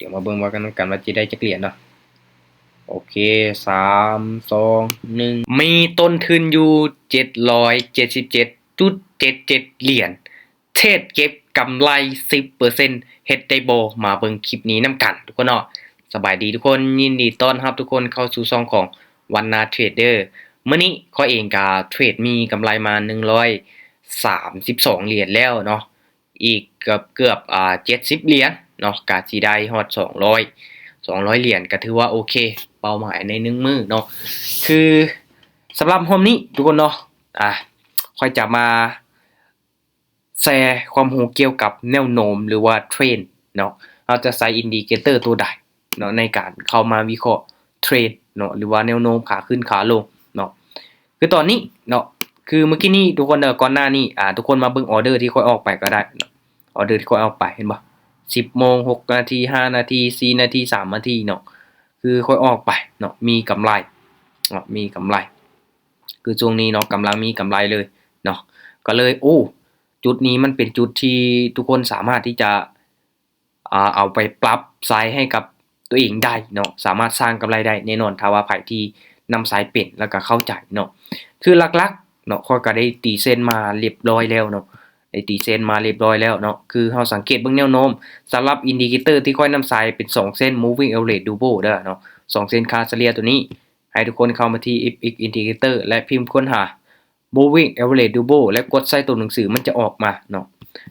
ດຽວມາເບິ່ງວ່າກັນນຳກັນວ່າຈະໄດ້ຈັກຫຼຽນເນາະ. ໂອເຄ ສາມ ສອງ ໜຶ່ງ ມີຕົ້ນທຶນຢູ່ເຈັດຮ້ອຍເຈັດສິບເຈັດຈຸດເຈັດເຈັດຫຼຽນ ເທຣດເກັບກຳໄລສິບເປີເຊັນ ເຮັດໄດ້ບໍ່? ມາເບິ່ງຄລິບນີ້ນຳກັນທຸກຄົນເນາະ. ສະບາຍດີທຸກຄົນ, ຍິນດີຕ້ອນຮັບທຸກຄົນເຂົ້າສູ່ຊ່ອງຂອງວັນນາເທຣດເດີ. ມື້ນີ້ຂ້ອຍເອງກະເທຣດມີກຳໄລມາໜຶ່ງຮ້ອຍສາມສິບສອງຫຼຽນແລ້ວເນາະ, ອີກເກືອບ ເກືອບ ອ່າ ເຈັດສິບຫຼຽນເນາະ, ກະຊິໄດ້ຮອດສອງຮ້ອຍ ສອງຮ້ອຍຫຼຽນ ກະຖືວ່າໂອເຄ ເປົ້າໝາຍໃນໜຶ່ງມື້ເນາະ. ຄືສຳລັບຮອບນີ້ທຸກຄົນເນາະ ອ່າ ຂ້ອຍຈະມາ ແຊຄວາມຮູ້ກ່ຽວກັບແນວໂນ້ມ ຫຼືວ່າເທຣນເນາະ, ເຮົາຈະໃຊ້ອິນດິເຄເຕີຕົວໃດເນາະ ໃນການເຂົ້າມາວິເຄາະເທຣນເນາະ ຫຼືວ່າແນວໂນ້ມຂາຂຶ້ນຂາລົງເນາະ. ຄືຕອນນີ້ເນາະ ຄືມື້ກີ້ນີ້ທຸກຄົນເດີ ກ່ອນໜ້ານີ້ ອ່າ ທຸກຄົນມາເບິ່ງອໍເດີທີ່ຂ້ອຍອອກໄປກໍໄດ້ເນາະ, ອໍເດີທີ່ຂ້ອຍອອກໄປ ເຫັນບໍ່? ສິບໂມງ ຫົກນາທີ ຫ້ານາທີ ສີ່ນາທີ ສາມນາທີເນາະ, ຄືຂ້ອຍອອກໄປເນາະ ມີກຳໄລເນາະ ມີກຳໄລ. ຄືຊ່ວງນີ້ເນາະ ກຳລັງມີກຳໄລເລີຍເນາະ, ກໍເລີຍ ໂອ້ ຈຸດນີ້ມັນເປັນຈຸດທີ່ທຸກຄົນສາມາດທີ່ຈະ ອ່າ ເອົາໄປປັບໃຊ້ໃຫ້ກັບຕົວເອງໄດ້ເນາະ, ສາມາດສ້າງກຳໄລໄດ້ແນ່ນອນ ຖ້າວ່າໃຜທີ່ນຳໃຊ້ເປັນ ແລ້ວກໍເຂົ້າໃຈເນາະ. ຄືຫຼັກໆເນາະ ຂ້ອຍກໍໄດ້ຕີເສັ້ນມາລຽບຮ້ອຍແລ້ວເນາະ, ໄດ້ຕີເສັ້ນມາລຽບຮ້ອຍແລ້ວເນາະ. ຄືເຮົາສັງເກດເບິ່ງແນວໂນ້ມ ສຳລັບອິນດິເຄເຕີທີ່ຂ້ອຍນຳໃຊ້ເປັນສອງເສັ້ນ Moving Average Double ເດີເນາະ, ສອງເສັ້ນຄ່າສະເລ່ຍຕົວນີ້ ໃຫ້ທຸກຄົນເຂົ້າມາທີ່ ເອັຟ ເອັກ ອິນດິເຄເຕີ ແລະ ພິມຄົ້ນຫາ Moving Average Double ແລະ ກົດໃສ່ຕົວໜັງສື ມັນຈະອອກມາເນາະ.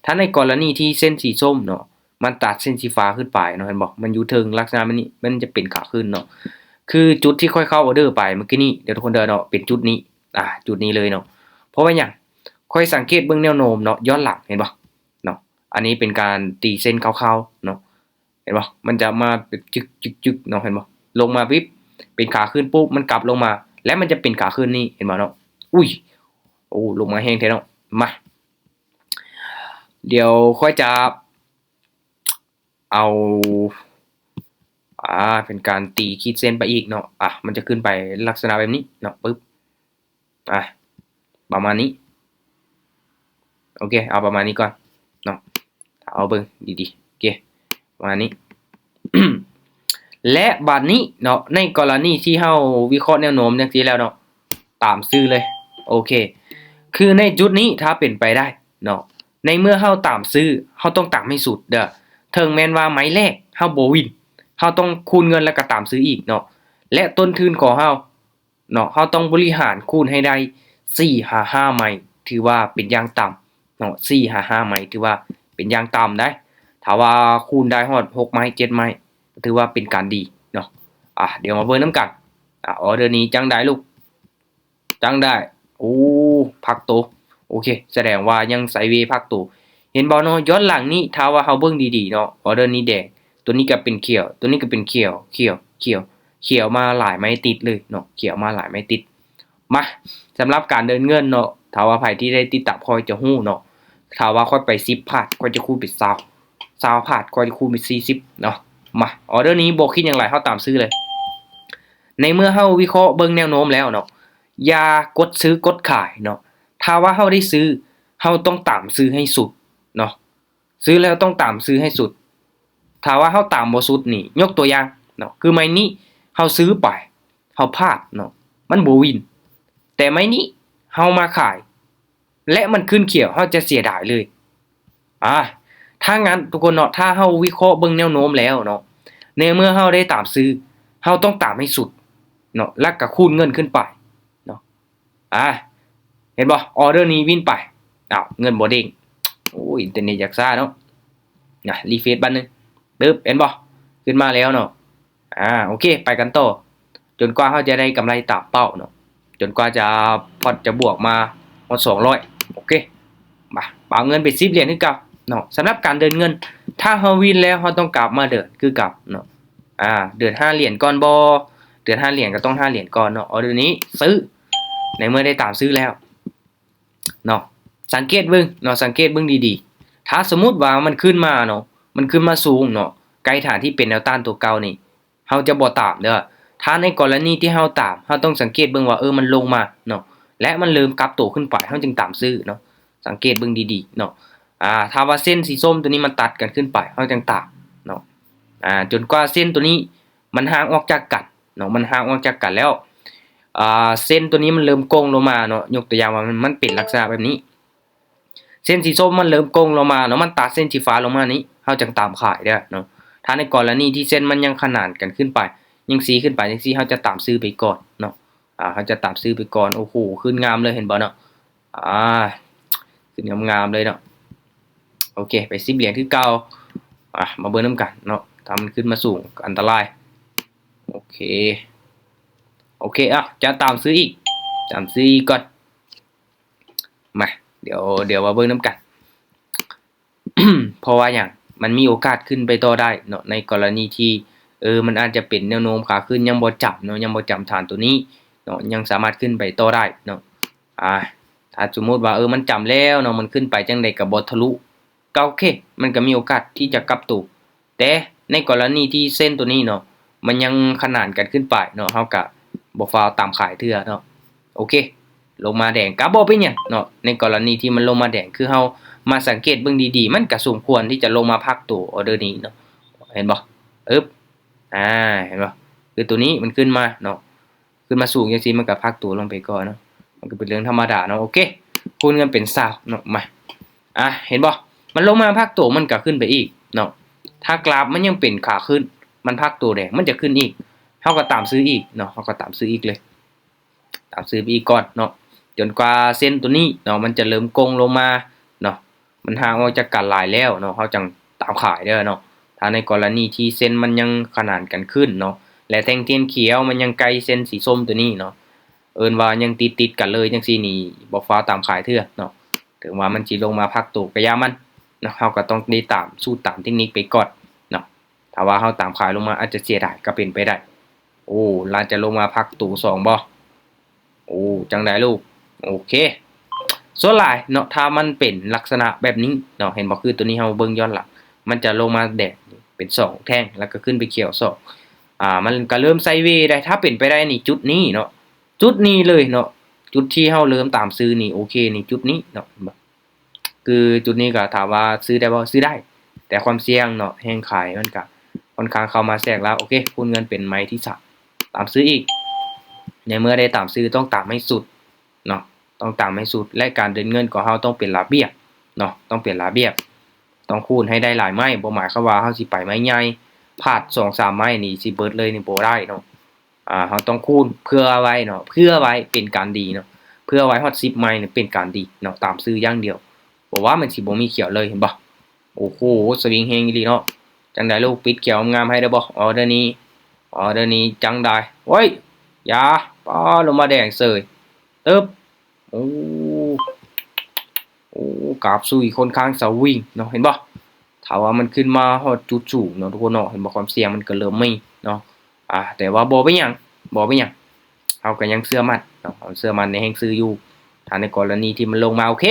ຖ້າໃນກໍລະນີທີ່ເສັ້ນສີສົ້ມເນາະ ມັນຕັດເສັ້ນສີຟ້າຂຶ້ນໄປເນາະ ເຫັນບໍ່? ມັນຢູ່ເທິງລັກສະນະແບບນີ້ ມັນຈະເປັນຂາຂຶ້ນເນາະ. ຄືຈຸດທີ່ຂ້ອຍເຂົ້າອໍເດີໄປເມື່ອກີ້ນີ້ເດີ ທຸກຄົນເດີເນາະ ເປັນຈຸດນີ້ ອ່າ ຈຸດນີ້ເລີຍເນາະ. ເພາະວ່າຫຍັງ? ຂ້ອຍສັງເກດເບິ່ງແນວໂນ້ມເນາະ ຍ້ອນຫຼັງ ເຫັນບໍ່ເນາະ? ອັນນີ້ເປັນການຕີເສັ້ນຄ່າວໆເນາະ. ເຫັນບໍ່? ມັນຈະມາເປັນຈຶກໆໆເນາະ ເຫັນບໍ່? ລົງມາປິບ ເປັນຂາຂຶ້ນປຸບ ມັນກັບລົງມາ ແລ້ວມັນຈະເປັນຂາຂຶ້ນນີ້ ເຫັນບໍ່ເນາະ? ອຸ້ຍ ໂອ້ ລົງມາແຮງແທ້ເນາະ. ມາ ດຽວຂ້ອຍຈະເອົາ ອ່າ ເປັນການຕີຂີດເສັ້ນໄປອີກເນາະ. ອ່າ ມັນຈະຂຶ້ນໄປລັກສະນະແບບນີ້ເນາະ ປຶບ ອ່າ ປະມານນີ້. ໂອເຄ ເອົາປະມານນີ້ກ່ອນເນາະ, ເອົາເບິ່ງດີໆ. ໂອເຄ ປະມານນີ້ ແລະ ບາດນີ້ເນາະ ໃນກໍລະນີທີ່ເຮົາວິເຄາະແນວໂນ້ມຈັ່ງຊີ້ແລ້ວເນາະ ຕາມຊື້ເລີຍ. ໂອເຄ ຄືໃນຈຸດນີ້ ຖ້າເປັນໄປໄດ້ເນາະ ໃນເມື່ອເຮົາຕາມຊື້ ເຮົາຕ້ອງຕາມໃຫ້ສຸດເດີ. ເຖິງແມ່ນວ່າໄມ້ແລກເຮົາບໍ່ວິນ ເຮົາຕ້ອງຄູນເງິນ ແລ້ວກໍຕາມຊື້ອີກເນາະ. ແລະ ຕົ້ນທຶນຂອງເຮົາ ເນາະ ເຮົາຕ້ອງບໍລິຫານຄູນໃຫ້ໄດ້ສີ່ຫາຫ້າໄມ້ ຖືວ່າເປັນຢ່າງຕ່ຳເນາະ, ສີ່ຫາຫ້າໄມ້ ຖືວ່າເປັນຢ່າງຕ່ຳໄດ໋. ຖ້າວ່າຄູນໄດ້ຮອດຫົກໄມ້ ເຈັດໄມ້ ຖືວ່າເປັນການດີເນາະ. ອ່າ ດຽວມາເບິ່ງນຳກັນ. ອ່າ ອໍເດີນີ້ຈັ່ງໃດລູກ? ຈັ່ງໃດ? ໂອ້ ພັກໂຕ. ໂອເຄ ສະແດງວ່າຍັງໄຊເວພັກໂຕ. ເຫັນບໍ່ເນາະ ຍ້ອນຫຼັງນີ້ ຖ້າວ່າເຮົາເບິ່ງດີໆເນາະ ອໍເດີນີ້ແດງ ຕົວນີ້ກໍເປັນຂຽວ ຕົວນີ້ກໍເປັນຂຽວ ຂຽວ ຂຽວ ຂຽວມາຫຼາຍໄມ້ຕິດເລີຍເນາະ ຂຽວມາຫຼາຍໄມ້ຕິດ. ມາ ສຳລັບການເດີນເງິນເນາະ ຖ້າວ່າໃຜທີ່ໄດ້ຕິດຕາມຂ້ອຍຈະຮູ້ເນາະ ຖ້າວ່າຂ້ອຍໄປສິບພາດ ຂ້ອຍຈະຄູນເປັນຊາວ ຊາວພາດ ຂ້ອຍຈະຄູນເປັນສີ່ສິບເນາະ. ມາ ອໍເດີນີ້ບໍ່ຄິດຫຍັງຫຼາຍ ເຮົາຕາມຊື້ເລີຍ. ໃນເມື່ອເຮົາວິເຄາະເບິ່ງແນວໂນ້ມແລ້ວເນາະ ຢ່າກົດຊື້ກົດຂາຍເນາະ. ຖ້າວ່າເຮົາໄດ້ຊື້ ເຮົາຕ້ອງຕາມຊື້ໃຫ້ສຸດເນາະ. ຊື້ແລ້ວຕ້ອງຕາມຊື້ໃຫ້ສຸດ. ຖ້າວ່າເຮົາຕາມບໍ່ສຸດນີ້ ຍົກຕົວຢ່າງເນາະ ຄືໄມ້ນີ້ເຮົາຊື້ໄປ ເຮົາພາດເນາະ ມັນບໍ່ວິນ. ແຕ່ໄມ້ນີ້ເຮົາມາຂາຍ ແລະ ມັນຂຶ້ນຂຽວ ເຮົາຈະເສຍດາຍເລີຍ. ອາ ຖ້າງນັ້ນທຸກຄົນເນາະ ຖ້າເຮົາວິເຄາະເບິ່ງແນວໂນ້ມແລ້ວເນາະ ໃນເມື່ອເຮົາໄດ້ຕາມຊື້ ເຮົາຕ້ອງຕາມໃຫ້ສຸດເນາະ ແລ້ວກໍຄູນເງິນຂຶ້ນໄປເນາະ. ອາ ເຫັນບໍ່? ອໍເດີນີ້ວິນໄປ. ອ້າວ ເງິນບໍ່ເດ້ງ. ໂອ້ຍ ອິນເຕີເນັດຢາກຊ້າເນາະ. ນະ ຣີເຟຣຊບາດໜຶ່ງ. ປຶບ ເຫັນບໍ່? ຂຶ້ນມາແລ້ວເນາະ. ອາ ໂອເຄ ໄປກັນຕໍ່ ຈົນກວ່າເຮົາຈະໄດ້ກຳໄລຕາມເປົ້າເນາະ ຈົນກວ່າຈະພອດ ຈະບວກມາຮອດສອງຮ້ອຍ. ໂອເຄ ມາ ປາບເງິນເປັນສິບຫຼຽນຄືເກົ່າເນາະ. ສຳລັບການເດີນເງິນ ຖ້າເຮົາວິນແລ້ວ ເຮົາຕ້ອງກັບມາເດີນຄືເກົ່າເນາະ. ອາ ເດີນຫ້າຫຼຽນກ່ອນບໍ່? ເດີນຫ້າຫຼຽນກໍຕ້ອງຫ້າຫຼຽນກ່ອນເນາະ. ອໍເດີນີ້ຊື້ ໃນເມື່ອໄດ້ຕາມຊື້ແລ້ວ ເນາະ ສັງເກດເບິ່ງເນາະ ສັງເກດເບິ່ງດີໆ. ຖ້າສົມມຸດວ່າມັນຂຶ້ນມາເນາະ ມັນຂຶ້ນມາສູງເນາະ ໃກ້ຖານທີ່ເປັນແນວຕ້ານຕົວເກົ່ານີ້ ເຮົາຈະບໍ່ຕາມເດີ. ຖ້າໃນກໍລະນີທີ່ເຮົາຕາມ ເຮົາຕ້ອງສັງເກດເບິ່ງວ່າ ເອີ ມັນລົງມາເນາະ ແລະ ມັນເລີ່ມກັບໂຕຂຶ້ນໄປ ເຮົາຈຶ່ງຕາມຊື້ເນາະ. ສັງເກດເບິ່ງດີໆເນາະ. ອາ ຖ້າວ່າເສັ້ນສີສົ້ມຕົວນີ້ມັນຕັດກັນຂຶ້ນໄປ ເຮົາຈັ່ງຕາມເນາະ. ອ່າ ຈົນກວ່າເສັ້ນໂຕນີ້ມັນຫ່າງອອກຈາກກັນເນາະ, ມັນຫ່າງອອກຈາກກັນແລ້ວ ອ່າ ເສັ້ນໂຕນີ້ມັນເລີ່ມໂກ່ງລົງມາເນາະ. ຍົກຕົວຢ່າງວ່າມັນ ມັນເປັນລັກສະນະແບບນີ້ ເສັ້ນສີສົ້ມມັນເລີ່ມໂກ່ງລົງມາເນາະ, ມັນຕັດເສັ້ນສີຟ້າລົງມານີ້ ເຮົາຈຶ່ງຕາມຂາຍເດີເນາະ. ຖ້າໃນກໍລະນີທີ່ເສັ້ນມັນຍັງຂະໜານກັນຂຶ້ນໄປ ຍັງຊີ້ຂຶ້ນໄປຈັ່ງຊີ້ ເຮົາຈະຕາມຊື້ໄປກ່ອນເນາະ, ອ່າ ເຮົາຈະຕາມຊື້ໄປກ່ອນ. ໂອ້ໂຫ ຂຶ້ນງາມເລີຍ ເຫັນບໍ່ເນາະ, ອ່າ ຂຶ້ນງາມໆເລີຍເນາະ. ໂອເຄ ໄປສິບຫຼຽນຄືເກົ່າ. ອ່າ ມາເບິ່ງນຳກັນເນາະ, ຖ້າມັນຂຶ້ນມາສູງກໍອັນຕະລາຍ. ໂອເຄ ໂອເຄ ອ່ະ ຈະຕາມຊື້ອີກ ຕາມຊື້ອີກກ່ອນ. ມາ ດຽວ ດຽວມາເບິ່ງນຳກັນ. ເພາະວ່າຫຍັງ? ມັນມີໂອກາດຂຶ້ນໄປຕໍ່ໄດ້ເນາະ ໃນກໍລະນີທີ່ ເອີ ມັນອາດຈະເປັນແນວໂນ້ມຂາຂຶ້ນ ຍັງບໍ່ຈຳເນາະ, ຍັງບໍ່ຈຳຖານໂຕນີ້ເນາະ, ຍັງສາມາດຂຶ້ນໄປຕໍ່ໄດ້ເນາະ. ອ່າ ຖ້າສົມມຸດວ່າ ເອີ ມັນຈຳແລ້ວເນາະ, ມັນຂຶ້ນໄປຈັ່ງໃດກໍບໍ່ທະລຸ ກໍໂອເຄ ມັນກໍມີໂອກາດທີ່ຈະກັບໂຕ. ແຕ່ໃນກໍລະນີທີ່ເສັ້ນໂຕນີ້ເນາະ ມັນຍັງຂະໜານກັນຂຶ້ນໄປເນາະ, ເຮົາກະບໍ່ຟ້າວຕາມຂາຍເທື່ອເນາະ. ໂອເຄ ລົງມາແດງກະບໍ່ເປັນຫຍັງເນາະ. ໃນກໍລະນີທີ່ມັນລົງມາແດງ ຄືເຮົາມາສັງເກດເບິ່ງດີໆ ມັນກະສົມຄວນທີ່ຈະລົງມາພັກໂຕອອເດີນີ້ເນາະ, ເຫັນບໍ່? ອຶບ ອ່າ ເຫັນບໍ່? ຄືໂຕນີ້ມັນຂຶ້ນມາເນາະ, ຂຶ້ນມາສູງຈັ່ງຊີ້ ມັນກໍພັກໂຕລົງໄປກ່ອນເນາະ, ມັນກໍເປັນເລື່ອງທຳມະດາເນາະ. ໂອເຄ ຄູນເງິນເປັນຊາວເນາະ. ມາ ອ່າ ເຫັນບໍ່? ມັນລົງມາພັກໂຕ ມັນກໍຂຶ້ນໄປອີກເນາະ. ຖ້າກຣາຟມັນຍັງເປັນຂາຂຶ້ນ ມັນພັກໂຕແດງ ມັນຈະຂຶ້ນອີກ, ເຮົາກໍຕາມຊື້ອີກເນາະ, ເຮົາກໍຕາມຊື້ອີກເລີຍ, ຕາມຊື້ໄປອີກກ່ອນເນາະ ຈົນກວ່າເສັ້ນໂຕນີ້ເນາະ ມັນຈະເລີ່ມໂກ່ງລົງມາເນາະ, ມັນຫ່າງອອກຈາກກັນຫຼາຍແລ້ວເນາະ, ເຮົາຈັ່ງຕາມຂາຍເດີເນາະ. ຖ້າໃນກໍລະນີທີ່ເສັ້ນມັນຍັງຂະໜານກັນຂຶ້ນເນາະ ແລະ ແທ່ງທຽນຂຽວມັນຍັງໃກ້ເສັ້ນສີສົ້ມໂຕນີ້ເນາະ, ເອີ້ນວ່າຍັງຕິດໆກັນເລີຍຈັ່ງຊີ້ນີ້ ບໍ່ຟ້າວຕາມຂາຍເທື່ອເນາະ. ເຖິງວ່າມັນຊິລົງມາພັກໂຕກະຢ່າມັນເນາະ, ເຮົາກໍຕ້ອງໄດ້ຕາມສູດຕາມເທັກນິກໄປກ່ອນເນາະ. ຖ້າວ່າເຮົາຕາມຂາຍລົງມາ ອາດຈະເສຍດາຍກໍເປັນໄປໄດ້. ໂອ້ ລາວຈະລົງມາພັກໂຕສອງບໍ່? ໂອ້ ຈັ່ງໃດລູກ? ໂອເຄ ສ່ວນຫຼາຍເນາະ ຖ້າມັນເປັນລັກສະນະແບບນີ້ເນາະ, ເຫັນບໍ່? ຄືໂຕນີ້ເຮົາເບິ່ງຍ້ອນຫຼັງ ມັນຈະລົງມາແດງເປັນສອງແທ່ງ ແລ້ວກໍຂຶ້ນໄປຂຽວສອງ, ອ່າ ມັນກໍເລີ່ມໄຊເວໄດ້. ຖ້າເປັນໄປໄດ້ນີ້ ຈຸດນີ້ເນາະ, ຈຸດນີ້ເລີຍເນາະ, ຈຸດທີ່ເຮົາເລີ່ມຕາມຊື້ນີ້ ໂອເຄ ນີ້ຈຸດນີ້ເນາະ, ເຫັນບໍ່? ຄືຈຸດນີ້ກໍຖາມວ່າຊື້ໄດ້ບໍ່? ຊື້ໄດ້, ແຕ່ຄວາມສ່ຽງເນາະ ແຮງຂາຍມັນກໍຄ່ອນຂ້າງເຂົ້າມາແຊກແລ້ວ. ໂອເຄ ຄູນເງິນເປັນໄມ້ທີສາມ ຕາມຊື້ອີກ. ໃນເມື່ອໄດ້ຕາມຊື້ ຕ້ອງຕາມໃຫ້ສຸດເນາະ, ຕ້ອງຕາມໃຫ້ສຸດ ແລະ ການເດີນເງິນຂອງເຮົາຕ້ອງເປັນລະບຽບເນາະ, ຕ້ອງເປັນລະບຽບ, ຕ້ອງຄູນໃຫ້ໄດ້ຫຼາຍໄມ້. ບໍ່ໝາຍຄວາມວ່າເຮົາຊິໄປໄມ້ໃຫຍ່ ພາດສອງສາມໄມ້ນີ້ຊິເບິດເລີຍນີ້ບໍ່ໄດ້ເນາະ. ອ່າ ເຮົາຕ້ອງຄູນເຜື່ອໄວ້ເນາະ, ເຜື່ອໄວ້ເປັນການດີເນາະ, ເຜື່ອໄວ້ຮອດສິບໄມ້ນີ້ເປັນການດີເນາະ, ຕາມຊື້ຢ່າງດຽວ. ບໍ່ວ່າມັນຊິບໍ່ມີຂຽວເລີຍ ເຫັນບໍ່? ໂອ້ໂຫ ສະວິງແຮງອີ່ຫຼີເນາະ. ຈັ່ງໃດລູກ? ປິດຂຽວງາມໃຫ້ໄດ້ບໍ່? ອອເດີນີ້ ອອເດີນີ້ຈັ່ງໃດ? ໂອ້ຍ ຢ່າ ປ້າ ລົງມາແດງເສີຍ. ຕຶບ ໂອ້ ໂອ້ ກາບສຸຍ ຄ່ອນຂ້າງສະວິງເນາະ, ເຫັນບໍ່? ຖ້າວ່າມັນຂຶ້ນມາຮອດຈຸດສູງເນາະ ທຸກຄົນເນາະ, ເຫັນບໍ່? ຄວາມສ່ຽງມັນກໍເລີ່ມມີເນາະ. ອ່າ ແຕ່ວ່າບໍ່ເປັນຫຍັງ ບໍ່ເປັນຫຍັງ, ເຮົາກໍຍັງເຊື່ອໝັ້ນເນາະ, ເຮົາເຊື່ອໝັ້ນໃນແຮງຊື້ຢູ່. ຖ້າໃນກໍລະນີທີ່ມັນລົງມາ ໂອເຄ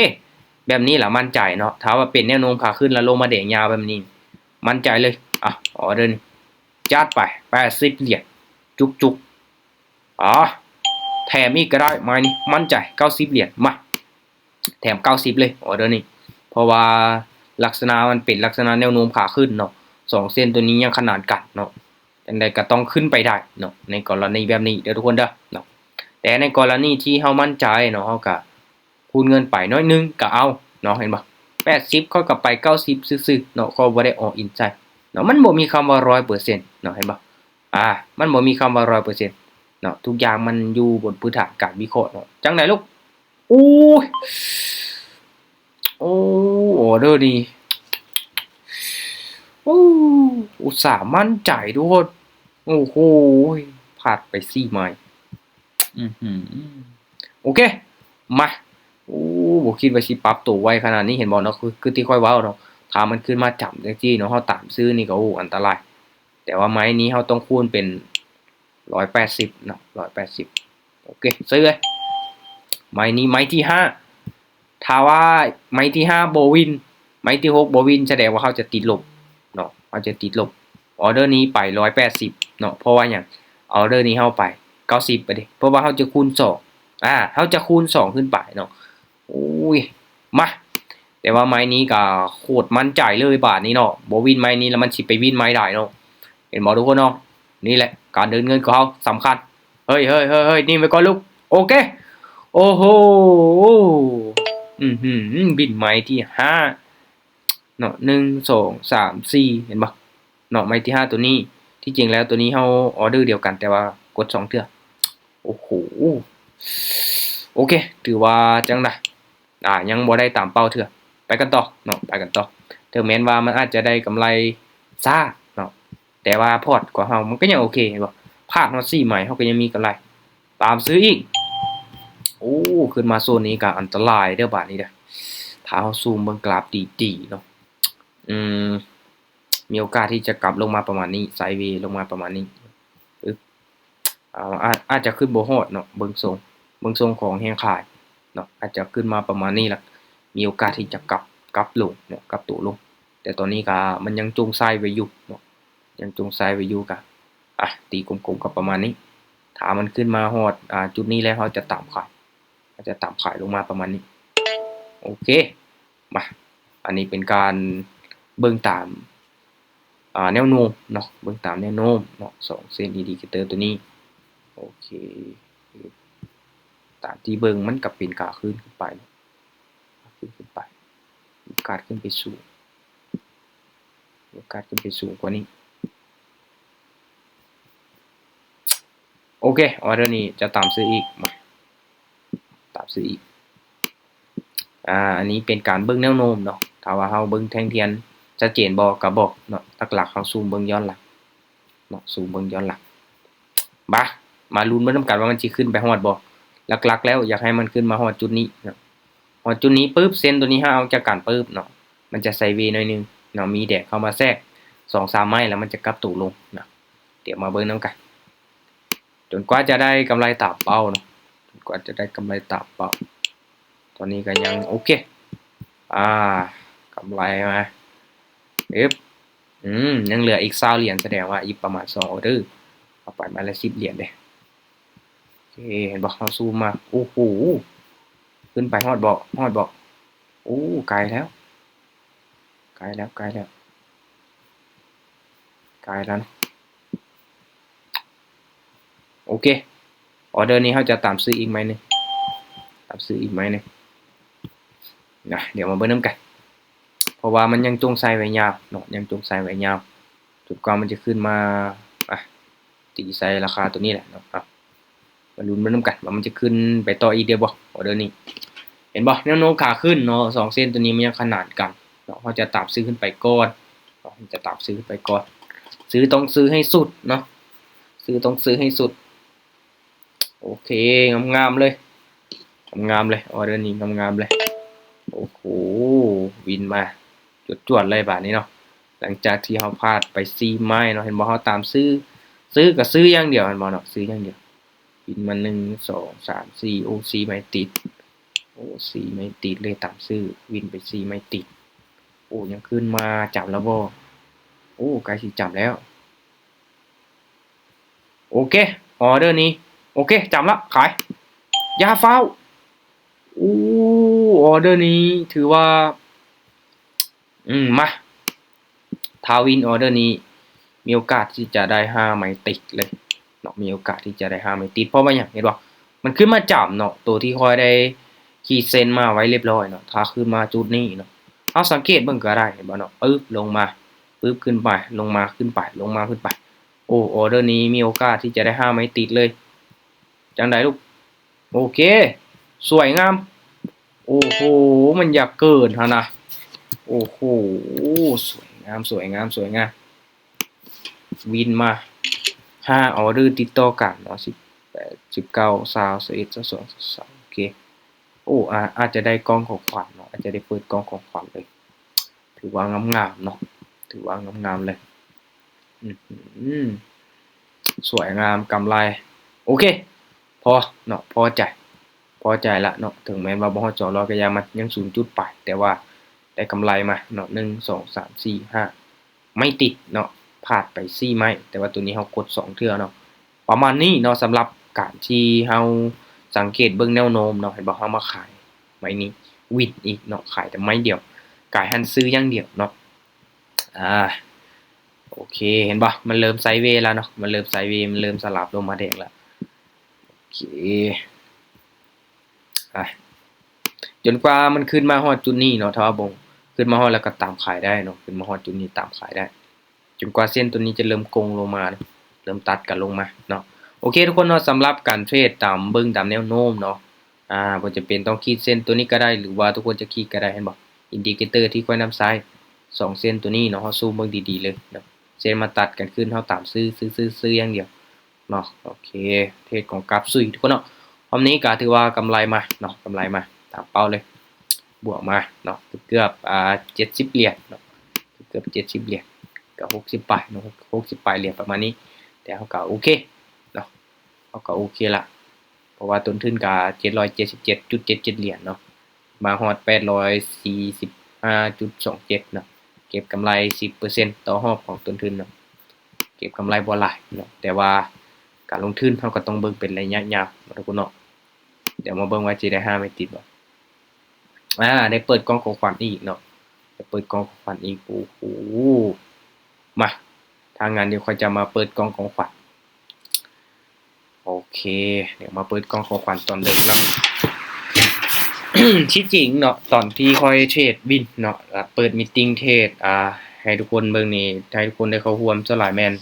ແບບນີ້ລະໝັ້ນໃຈເນາະ. ຖ້າວ່າເປັນແນວໂນ້ມຂາຂຶ້ນ ແລ້ວລົງມາແດງຍາວແບບນີ້ ໝັ້ນໃຈເລີຍ. ອ່ະ ອອເດີນີ້ ຈັດໄປ ແປດສິບຫຼຽນ ຈຸກໆ. ອໍ ແຖມອີກກໍໄດ້ ໄມ້ນີ້ໝັ້ນໃຈ ເກົ້າສິບຫຼຽນ. ມາ ແຖມເກົ້າສິບເລີຍ ອອເດີນີ້, ເພາະວ່າລັກສະນະມັນເປັນລັກສະນະແນວໂນ້ມຂາຂຶ້ນເນາະ, ສອງເສັ້ນໂຕນີ້ຍັງຂະໜານກັນເນາະ, ຈັ່ງໃດກໍຕ້ອງຂຶ້ນໄປໄດ້ເນາະ ໃນກໍລະນີແບບນີ້ເດີ ທຸກຄົນເດີເນາະ. ແຕ່ໃນກໍລະນີທີ່ເຮົາໝັ້ນໃຈເນາະ ເຮົາກໍຄູນເງິນໄປໜ້ອຍໜຶ່ງກໍເອົາເນາະ, ເຫັນບໍ່? ແປດສິບ ຂ້ອຍກໍໄປເກົ້າສິບຊື່ໆເນາະ, ຂ້ອຍບໍ່ໄດ້ all in ໃສ່ເນາະ. ມັນບໍ່ມີຄຳວ່າຮ້ອຍເປີເຊັນເນາະ, ເຫັນບໍ່? ອ່າ ມັນບໍ່ມີຄຳວ່າຮ້ອຍເປີເຊັນເນາະ, ທຸກຢ່າງມັນຢູ່ບົນພື້ນຖານການວິເຄາະເນາະ. ຈັ່ງໃດລູກ? ໂອ້ຍ ໂອ້ ອອເດີນີ້ ໂອ້ ອຸດສ່າໝັ້ນໃຈ ທຸກຄົນ. ໂອ້ໂຫ ພາດໄປສີ່ໄມ້. ອືຫື ໂອເຄ ມາ. ໂອ້ ບໍ່ຄິດວ່າຊິປັບໂຕໄວຂະໜາດນີ້ ເຫັນບໍ່ເນາະ? ຄື ຄືທີ່ຂ້ອຍເວົ້າເນາະ, ຖ້າມັນຂຶ້ນມາຈຳຈັ່ງຊີ້ເນາະ ເຮົາຕາມຊື້ນີ້ກໍ ໂອ້ ອັນຕະລາຍ. ແຕ່ວ່າໄມ້ນີ້ເຮົາຕ້ອງຄູນເປັນຮ້ອຍແປດສິບເນາະ, ຮ້ອຍແປດສິບ. ໂອເຄ ຊື້ເລີຍ. ໄມ້ນີ້ໄມ້ທີຫ້າ. ຖ້າວ່າໄມ້ທີຫ້າບໍ່ວິນ ໄມ້ທີຫົກບໍ່ວິນ ສະແດງວ່າເຮົາຈະຕິດລົບເນາະ, ເຮົາຈະຕິດລົບ. ອອເດີນີ້ໄປຮ້ອຍແປດສິບເນາະ, ເພາະວ່າຫຍັງ? ອອເດີນີ້ເຮົາໄປເກົ້າສິບໄປເດ້, ເພາະວ່າເຮົາຈະຄູນສອງ ອ່າ ເຮົາຈະຄູນສອງຂຶ້ນໄປເນາະ. ໂອ້ຍ ມາ. ແຕ່ວ່າໄມ້ນີ້ກໍໂຄດໝັ້ນໃຈເລີຍບາດນີ້ເນາະ, ບໍ່ວິນໄມ້ນີ້ແລ້ວມັນຊິໄປວິນໄມ້ໃດເນາະ. ເຫັນບໍ່ທຸກຄົນເນາະ? ນີ້ແຫຼະການເດີນເງິນຂອງເຮົາສຳຄັນ. ເຮີ້ຍໆໆໆ ນິ່ງໄວ້ກ່ອນລູກ. ໂອເຄ. ໂອ້ໂຫ ອືມ ບິນໄມ້ທີຫ້າເນາະ ໜຶ່ງ ສອງ ສາມ ສີ່ ເຫັນບໍ່ເນາະ? ໄມ້ທີຫ້າໂຕນີ້ ທີ່ຈິງແລ້ວໂຕນີ້ເຮົາອໍເດີດຽວກັນ ແຕ່ວ່າກົດສອງເທື່ອ. ໂອ້ໂຫ ໂອເຄ ຖືວ່າຈັ່ງໃດ ອາ ຍັງບໍ່ໄດ້ຕາມເປົ້າເທື່ອ. ໄປກັນຕໍ່ເນາະ ໄປກັນຕໍ່. ເຖິງແມ່ນວ່າມັນອາດຈະໄດ້ກຳໄລຊ້າເນາະ ແຕ່ວ່າພອດຂອງເຮົາມັນກໍຍັງໂອເຄ ເຫັນບໍ່? ພາດຮອດສີ່ໄມ້ ເຮົາກໍຍັງມີກຳໄລ. ຕາມຊື້ອີກ. ໂອ້ ຂຶ້ນມາໂຊນນີ້ກໍອັນຕະລາຍເດີ້ບາດນີ້ເດີ້. ຖ້າເຮົາຊູມເບິ່ງກຣາຟດີໆເນາະ ອືມ ມີໂອກາດທີ່ຈະກັບລົງມາປະມານນີ້ ໄຊເວລົງມາປະມານນີ້. ອຶບ ອາ ອາດ ອາດຈະຂຶ້ນບໍ່ຮອດເນາະ ເບິ່ງຊົງ ເບິ່ງຊົງຂອງແຮງຂາຍເນາະ ອາດຈະຂຶ້ນມາປະມານນີ້ລະ ມີໂອກາດທີ່ຈະກັບ ກັບລົງເນາະ ກັບໂຕລົງ. ແຕ່ຕອນນີ້ກໍມັນຍັງຈົ່ງໄຊໄວ້ຢູ່ເນາະ ຍັງຈົ່ງໄຊໄວ້ຢູ່ ກະ ອາ ຕີກົມໆກັບປະມານນີ້. ຖ້າມັນຂຶ້ນມາຮອດ ອາ ຈຸດນີ້ແລ້ວ ເຮົາຈະຕາມຂາຍ ເຮົາຈະຕາມຂາຍລົງມາປະມານນີ້. ໂອເຄ ມາ ອັນນີ້ເປັນການເບິ່ງຕາມ ອາ ແນວໂນ້ມເນາະ ເບິ່ງຕາມແນວໂນ້ມເນາະ ສອງເສັ້ນອິນດິເຄເຕີໂຕນີ້. ໂອເຄ ຕາມທີ່ເບິ່ງມັນກໍເປັນຂາຂຶ້ນຂຶ້ນໄປເນາະ ຂາຂຶ້ນຂຶ້ນໄປ ມີໂອກາດຂຶ້ນໄປສູງ ມີໂອກາດຂຶ້ນໄປສູງກວ່ານີ້. ໂອເຄ ອໍເດີນີ້ຈະຕາມຊື້ອີກ ມາ ຕາມຊື້ອີກ. ອາ ອັນນີ້ເປັນການເບິ່ງແນວໂນ້ມເນາະ ຖ້າວ່າເຮົາເບິ່ງແທ່ງທຽນຊັດເຈນບໍ່ກໍບໍ່ເນາະ ຫຼັກໆເຮົາຊູມເບິ່ງຍ້ອນຫຼັງເນາະ ຊູມເບິ່ງຍ້ອນຫຼັງ. ມາ ມາລຸ້ນເບິ່ງນຳກັນວ່າມັນຊິຂຶ້ນໄປຮອດບໍ່. ຫຼັກໆແລ້ວຢາກໃຫ້ມັນຂຶ້ນມາຮອດຈຸດນີ້ເນາະ ຮອດຈຸດນີ້ປຶບ ເສັ້ນໂຕນີ້ເຮົາເອົາຈາກກັນປຶບເນາະ ມັນຈະໄຊເວໜ້ອຍໜຶ່ງເນາະ ມີແດດເຂົ້າມາແຊກສອງສາມໄມ້ ແລ້ວມັນຈະກັບໂຕລົງເນາະ. ດຽວມາເບິ່ງນຳກັນ ຈົນກວ່າຈະໄດ້ກຳໄລຕາມເປົ້າເນາະ ຈົນກວ່າຈະໄດ້ກຳໄລຕາມເປົ້າ. ຕອນນີ້ກໍຍັງ ໂອເຄ ອາ ກຳໄລມາ ເອີບ ອືມ ຍັງເຫຼືອອີກຊາວຫຼຽນ ສະແດງວ່າອີກປະມານສອງອໍເດີ ເອົາໄປໄມ້ລະສິບຫຼຽນເດ້. ໂອເຄ ເຫັນບໍ່ ເຮົາຊູມມາ ໂອ້ໂຫ ຂຶ້ນໄປຮອດບໍ່ ຮອດບໍ່? ໂອ້ ໄກແລ້ວ ໃກ້ແລ້ວ ໃກ້ແລ້ວ ໃກ້ແລ້ວນະ. ໂອເຄ ອໍເດີນີ້ເຮົາຈະຕາມຊື້ອີກໄມ້ໜຶ່ງ ຕາມຊື້ອີກໄມ້ໜຶ່ງນະ. ດຽວມາເບິ່ງນຳກັນ ເພາະວ່າມັນຍັງຈົ່ງໄຊໄວ້ຍາວເນາະ ຍັງຈົ່ງໄຊໄວ້ຍາວ ຈົນກວ່າມັນຈະຂຶ້ນມາ ອະ ຕີໃສ່ລາຄາໂຕນີ້ແຫຼະເນາະ. ເອົາ ມາລຸ້ນເບິ່ງນຳກັນວ່າມັນຈະຂຶ້ນໄປຕໍ່ອີກໄດ້ບໍ່ ອໍເດີນີ້. ເຫັນບໍ່ ແນວໂນ້ມຂາຂຶ້ນເນາະ ສອງເສັ້ນໂຕນີ້ມັນຍັງຂະໜານກັນເນາະ. ເຮົາຈະຕາມຊື້ຂຶ້ນໄປກ່ອນເນາະ ເຮົາຈະຕາມຊື້ຂຶ້ນໄປກ່ອນ. ຊື້ຕ້ອງຊື້ໃຫ້ສຸດເນາະ ຊື້ຕ້ອງຊື້ໃຫ້ສຸດ. ໂອເຄ ງາມໆເລີຍ ງາມໆເລີຍ ອໍເດີນີ້ງາມໆເລີຍ. ໂອ້ໂຫ ວິນມາ ຈວດໆເລີຍບາດນີ້ເນາະ. ຫຼັງຈາກທີ່ເຮົາພາດໄປສີ່ໄມ້ເນາະ ເຫັນບໍ່ ເຮົາຕາມຊື້ ຊື້ກໍຊື້ຢ່າງດຽວ ເຫັນບໍ່ເນາະ ຊື້ຢ່າງດຽວ. ວິນມາ ໜຶ່ງ ສອງ ສາມ ສີ່ ໂອ້ ສີ່ໄມ້ຕິດ ໂອ້ ສີ່ໄມ້ຕິດເລີຍ ຕາມຊື້ ວິນໄປສີ່ໄມ້ຕິດ. ໂອ້ ຍັງຂຶ້ນມາ ຈຳແລ້ວບໍ່? ໂອ້ ໃກ້ຊິຈຳແລ້ວ. ໂອເຄ ອໍເດີນີ້ ໂອເຄ ຈຳລະ ຂາຍ ຢ່າຟ້າວ. ໂອ້ ອໍເດີນີ້ຖືວ່າ ອືມ ມາ ຖ້າວິນອໍເດີນີ້ ມີໂອກາດທີ່ຈະໄດ້ຫ້າໄມ້ຕິດເລີຍເນາະ ມີໂອກາດທີ່ຈະໄດ້ຫ້າໄມ້ຕິດ. ເພາະວ່າຫຍັງ ເຫັນບໍ່ ມັນຂຶ້ນມາຈຳເນາະ ໂຕທີ່ຂ້ອຍໄດ້ຂີດເສັ້ນມາໄວ້ລຽບຮ້ອຍເນາະ. ຖ້າຂຶ້ນມາຈຸດນີ້ເນາະ ເຮົາສັງເກດເບິ່ງກໍໄດ້ ເຫັນບໍ່ເນາະ ປຶບ ລົງມາ ປຶບ ຂຶ້ນໄປ ລົງມາ ຂຶ້ນໄປ ລົງມາ ຂຶ້ນໄປ. ໂອ້ ອໍເດີນີ້ມີໂອກາດທີ່ຈະໄດ້ຫ້າໄມ້ຕິດເລີຍ. ຈັ່ງໃດລູກ? ໂອເຄ ສວຍງາມ. ໂອ້ໂຫ ມັນຢາກເກີນຫັ້ນນະ. ໂອ້ໂຫ ສວຍງາມ ສວຍງາມ ສວຍງາມ. ວິນມາຫ້າອໍເດີຕິດຕໍ່ກັນເນາະ ສິບແປດ ສິບເກົ້າ ຊາວ ຊາວເອັດ ຊາວສອງ ຊາວສາມ ໂອເຄ. ໂອ້ ອາ ອາດຈະໄດ້ກ່ອງຂອງຂວັນເນາະ ອາດຈະໄດ້ເປີດກ່ອງຂອງຂວັນເລີຍ. ຖືວ່າງາມໆເນາະ ຖືວ່າງາມໆເລີຍ. ອືຫື ສວຍງາມ ກຳໄລ. ໂອເຄ ພໍເນາະ ພໍໃຈ ພໍໃຈລະເນາະ. ເຖິງແມ່ນວ່າບໍ່ຮອດສອງຮ້ອຍກໍຢ່າມັນ ຍັງສູນຈຸດປາຍ ແຕ່ວ່າໄດ້ກຳໄລມາເນາະ ໜຶ່ງ ສອງ ສາມ ສີ່ ຫ້າ ໄມ້ຕິດເນາະ ພາດໄປສີ່ໄມ້ ແຕ່ວ່າໂຕນີ້ເຮົາກົດສອງເທື່ອເນາະ. ປະມານນີ້ເນາະ ສຳລັບການທີ່ເຮົາສັງເກດເບິ່ງແນວໂນ້ມເນາະ. ເຫັນບໍ່ ເຮົາມາຂາຍໄມ້ນີ້ ວິນອີກເນາະ ຂາຍແຕ່ໄມ້ດຽວ ກາຍຫັ້ນຊື້ຢ່າງດຽວເນາະ. ອາ ໂອເຄ ເຫັນບໍ່? ມັນເລີ່ມໄຊເວແລ້ວເນາະ ມັນເລີ່ມໄຊເວ ມັນເລີ່ມສະຫຼັບລົງມາແດງແລ້ວ. ໂອເຄ ອ່ະ ຈົນກວ່າມັນຂຶ້ນມາຮອດຈຸດນີ້ເນາະ ຖ້າວ່າບໍ່ຂຶ້ນມາຮອດແລ້ວກໍຕາມຂາຍໄດ້ເນາະ ຂຶ້ນມາຮອດຈຸດນີ້ຕາມຂາຍໄດ້ ຈົນກວ່າເສັ້ນໂຕນີ້ຈະເລີ່ມໂກ່ງລົງມາ ເລີ່ມຕັດກັນລົງມາເນາະ. ໂອເຄທຸກຄົນເນາະ ສຳລັບການເທຣດຕາມ ເບິ່ງຕາມແນວໂນ້ມເນາະ ອາ ບໍ່ຈຳເປັນຕ້ອງຂີດເສັ້ນໂຕນີ້ກໍໄດ້ ຫຼືວ່າທຸກຄົນຈະຂີດກໍໄດ້ ເຫັນບໍ່? ອິນດິເຄເຕີທີ່ຂ້ອຍນຳໃຊ້ ສອງເສັ້ນໂຕນີ້ເນາະ ເຮົາຊູມເບິ່ງດີໆເລີຍເນາະ ເສັ້ນມາຕັດກັນຂຶ້ນ ເຮົາຕາມຊື້ ຊື້ ຊື້ ຊື້ຢ່າງດຽວເນາະ. ໂອເຄ ເທຣດຂອງກາບຊຸຍທຸກຄົນເນາະ ຮອບນີ້ກໍຖືວ່າກຳໄລມາເນາະ ກຳໄລມາຕາມເປົ້າເລີຍ ບວກມາເນາະ ເກືອບໆ ອ່າ ເຈັດສິບຫຼຽນເນາະ ເກືອບເຈັດສິບຫຼຽນ ກໍຫົກສິບປາຍເນາະ ຫົກສິບປາຍຫຼຽນປະມານນີ້ ແຕ່ເຮົາກໍໂອເຄເນາະ ເຮົາກໍໂອເຄລະ ເພາະວ່າຕົ້ນທຶນກໍເຈັດຮ້ອຍເຈັດສິບເຈັດຈຸດເຈັດເຈັດຫຼຽນເນາະ ມາຮອດແປດຮ້ອຍສີ່ສິບຫ້າຈຸດສອງເຈັດເນາະ ເກັບກຳໄລສິບເປີເຊັນຕໍ່ຮອບຂອງຕົ້ນທຶນເນາະ ເກັບກຳໄລບໍ່ຫຼາຍເນາະ ແຕ່ວ່າການລົງທຶນເຮົາກໍຕ້ອງເບິ່ງເປັນໄລຍະຍາວເນາະທຸກຄົນເນາະ. ດຽວມາເບິ່ງວ່າຊິໄດ້ຫ້າແມັດຕິດບໍ່ ອາ ໄດ້ເປີດກ່ອງຂອງຂວັນອີກເນາະ ໄດ້ເປີດກ່ອງຂອງຂວັນອີກ ໂອ້ໂຫ ມາ ຖ້າຊັ້ນດຽວຂ້ອຍຈະມາເປີດກ່ອງຂອງຂວັນ ໂອເຄ ດຽວມາເປີດກ່ອງຂອງຂວັນຕອນເດິກເນາະ ທີ່ຈິງເນາະ ຕອນທີ່ຂ້ອຍເທຣດວິນເນາະ ເປີດມີດຕິງເທຣດ ອ່າ ໃຫ້ທຸກຄົນເບິ່ງນີ້ ໃຫ້ທຸກຄົນໄດ້ເຂົ້າຮ່ວມ ສ່ວນຫຼາຍແມ່ນ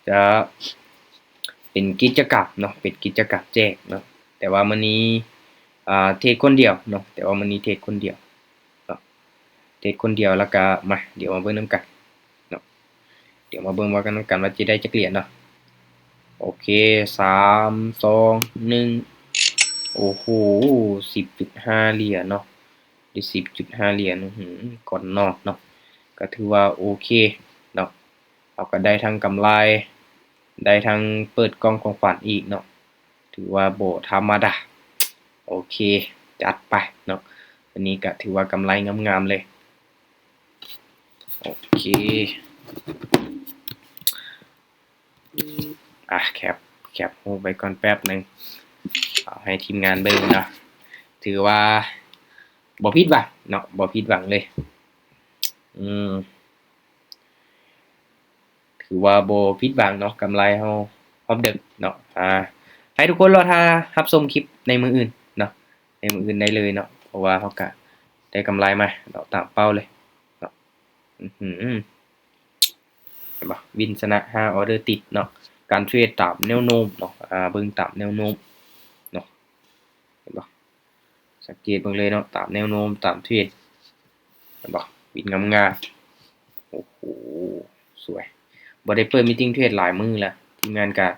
ຈະເປັນກິດຈະກຳເນາະ ເປັນກິດຈະກຳແຈກເນາະ ແຕ່ວ່າມື້ນີ້ ອ່າ ເທຣດຄົນດຽວເນາະ ແຕ່ວ່າມື້ນີ້ເທຣດຄົນດຽວເນາະ ເທຣດຄົນດຽວ ແລ້ວກະ ມາ ດຽວມາເບິ່ງນຳກັນເນາະ ດຽວມາເບິ່ງວ່າກັນນຳກັນວ່າຈະໄດ້ຈັກຫຼຽນເນາະ. ໂອເຄ ສາມ ສອງ ໜຶ່ງ ໂອ້ໂຫ ສິບຈຸດຫ້າຫຼຽນເນາະ ໄດ້ສິບຈຸດຫ້າຫຼຽນ ອືຫື ກ່ອນນອນເນາະ ກໍຖືວ່າໂອເຄເນາະ ເຮົາກໍໄດ້ທັງກຳໄລ ໄດ້ທັງເປີດກ່ອງຂອງຂວັນອີກເນາະ ຖືວ່າບໍ່ທຳມະດາ. ໂອເຄ ຈັດໄປເນາະ ວັນນີ້ກະຖືວ່າກຳໄລງາມໆເລີຍ. ໂອເຄ ອ່ະ ແຄບ ແຄບຮູບໄວ້ກ່ອນແປັບໜຶ່ງ ເອົາໃຫ້ທີມງານເບິ່ງເນາະ ຖືວ່າບໍ່ຜິດຫວັງເນາະ ບໍ່ຜິດຫວັງເລີຍ ອືມ. ຖືວ່າບໍ່ຜິດຫວັງເນາະ ກຳໄລເຮົາຮອບເດິກເນາະ ອ່າ ໃຫ້ທຸກຄົນລໍຖ້າຮັບຊົມຄລິບໃນມື້ອື່ນເນາະ ໃນມື້ອື່ນໄດ້ເລີຍເນາະ ເພາະວ່າເຮົາກະໄດ້ກຳໄລມາເນາະ ຕາມເປົ້າເລີຍເນາະ ອືຫື ເຫັນບໍ່? ວິນຊະນະຫ້າອໍເດີຕິດເນາະ ການເທຣດຕາມແນວໂນ້ມເນາະ ອ່າ ເບິ່ງຕາມແນວໂນ້ມເນາະ ເຫັນບໍ່? ສັງເກດເບິ່ງເລີຍເນາະ ຕາມແນວໂນ້ມ ຕາມເທຣນ ເຫັນບໍ່? ວິນງາມໆ ໂອ້ໂຫ ສວຍ ບໍ່ໄດ້ເປີດມີດຕິງເທຣດຫຼາຍມື້ແລ້ວ ທີມງານກະ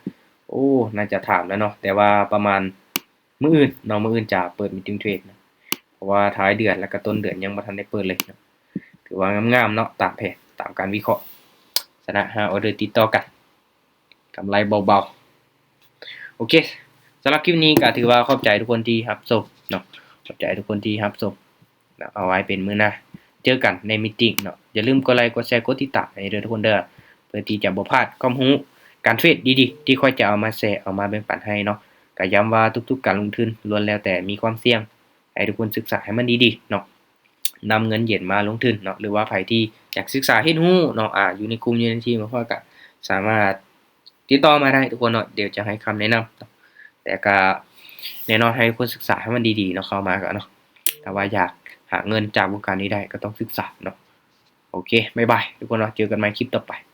ໂອ້ ໜ້າຈະຖາມແລ້ວເນາະ ແຕ່ວ່າປະມານມື້ອື່ນເນາະ ມື້ອື່ນຈະເປີດມີດຕິງເທຣດ ເພາະວ່າທ້າຍເດືອນ ແລ້ວກະຕົ້ນເດືອນຍັງບໍ່ທັນໄດ້ເປີດເລີຍເນາະ ຖືວ່າງາມໆເນາະ ຕາມແຜນ ຕາມການວິເຄາະ ຊະນະຫ້າອໍເດີຕິດຕໍ່ກັນ ກຳໄລເບົາໆ. ໂອເຄ ສຳລັບຄລິບນີ້ກໍຖືວ່າຂອບໃຈທຸກຄົນທີ່ຮັບຊົມເນາະ ຂອບໃຈທຸກຄົນທີ່ຮັບຊົມເນາະ ເອົາໄວ້ເປັນມື້ໜ້າເຈີກັນໃນມີດຕິງເນາະ ຢ່າລືມກົດໄລ ກົດແຊ ກົດຕິດຕາມໃຫ້ເດີທຸກຄົນເດີ ເພື່ອທີ່ຈະບໍ່ພາດຄວາມຮູ້ການເທຣດດີໆ ທີ່ຂ້ອຍຈະເອົາມາແຊ ເອົາມາແບ່ງປັນໃຫ້ເນາະ ກໍຢ້ຳວ່າທຸກໆການລົງທຶນລ້ວນແລ້ວແຕ່ມີຄວາມສ່ຽງ ໃຫ້ທຸກຄົນສຶກສາໃຫ້ມັນດີໆເນາະ ນຳເງິນເຢັນມາລົງທຶນເນາະ ຫຼືວ່າໃຜທີ່ຢາກສຶກສາຮຽນຮູ້ເນາະ ອາ ຢູ່ໃນກຸ່ມ ຢູ່ໃນທີມຂອງຂ້ອຍກໍສາມາດຕິດຕໍ່ມາໄດ້ທຸກຄົນເນາະ ດຽວຈະໃຫ້ຄຳແນະນຳເນາະ ແຕ່ກໍແນ່ນອນໃຫ້ທຸກຄົນສຶກສາໃຫ້ມັນດີໆເນາະ ເຂົ້າມາກໍເນາະ ຖ້າວ່າຢາກຫາເງິນຈາກວົງການນີ້ໄດ້ກໍຕ້ອງສຶກສາເນາະ. ໂອເຄ ບາຍບາຍທຸກຄົນເນາະ ເຈີກັນໃໝ່ຄລິບຕໍ່ໄປ.